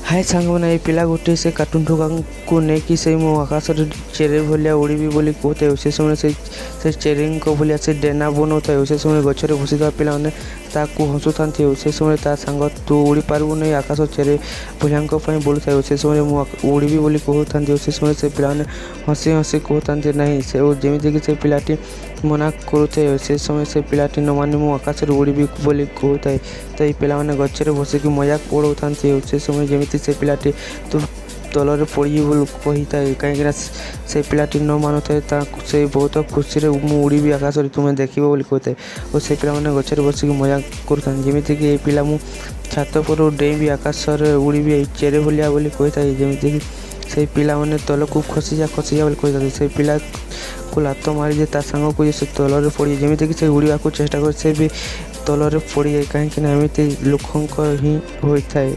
High ସାଙ୍ଗମାନେ, ଏଇ ପିଲା ଗୋଟିଏ ସେ କାର୍ଟୁନ୍ ଟୋକାଙ୍କୁ ନେଇକି ସେଇ ମୁଁ ଆକାଶରେ ଚେରି ଭଳିଆ ଉଡ଼ିବି ବୋଲି କହୁଥାଏ। ସେ ସମୟରେ ସେ ଚେରିଙ୍କ ଭଳିଆ ସେ ଡେଣା ବନଉଥାଏ। ସେ ସମୟରେ ଗଛରେ ବସିଥିବା ପିଲାମାନେ ତାକୁ ହସୁଥାନ୍ତି। ସେ ସମୟରେ ତା ସାଙ୍ଗ ତୁ ଉଡ଼ି ପାରିବୁ ନାହିଁ ଆକାଶ ଚେରି ଭଳିଆଙ୍କ ପାଇଁ ବୋଲୁଥାଏ। ସେ ସମୟରେ ମୁଁ ଉଡ଼ିବି ବୋଲି କହୁଥାନ୍ତି। ସେ ସମୟରେ ସେ ପିଲାମାନେ ହସି ହସି କହୁଥାନ୍ତି ନାହିଁ ସେ, ଯେମିତିକି ସେ ପିଲାଟି ମନା କରୁଥାଏ। ସେ ସମୟ ସେ ପିଲାଟି ନ ମାନି ମୁଁ ଆକାଶରେ ଉଡ଼ିବି ବୋଲି କହୁଥାଏ, ତ ଏଇ ପିଲାମାନେ ଗଛରେ ବସିକି ମଜାକ ଉଡ଼ଉଥାନ୍ତି। ସେ ସମୟ ଯେମିତି ସେ ପିଲାଟି ତୁ ତଳରେ ପଡ଼ିଯିବୁ ବୋଲି କହିଥାଏ, କାହିଁକିନା ସେ ପିଲାଟି ନ ମାନୁଥାଏ। ତାକୁ ସେ ବହୁତ ଖୁସିରେ ମୁଁ ଉଡ଼ିବି ଆକାଶରେ, ତୁମେ ଦେଖିବ ବୋଲି କହିଥାଏ ଓ ସେ ପିଲାମାନେ ଗଛରେ ବସିକି ମଜା କରୁଥାନ୍ତି। ଯେମିତିକି ଏଇ ପିଲା ମୁଁ ଛାତ ଉପରୁ ଡେଇଁବି, ଆକାଶରେ ଉଡ଼ିବି ଏଇ ଚେରି ଭଳିଆ ବୋଲି କହିଥାଏ। ଯେମିତିକି ସେଇ ପିଲାମାନେ ତଳକୁ ଖସିଯା, ଖସିଯା ବୋଲି କହିଥାନ୍ତି। ସେଇ ପିଲାକୁ ଲାତ ମାରିଦିଏ ତା ସାଙ୍ଗକୁ ଯେ ସେ ତଳରେ ପଡ଼ିଯାଏ। ଯେମିତିକି ସେ ଉଡ଼ିବାକୁ ଚେଷ୍ଟା କରେ, ସେ ବି ତଳରେ ପଡ଼ିଯାଏ, କାହିଁକିନା ଏମିତି ଲୋକଙ୍କ ହିଁ ହୋଇଥାଏ।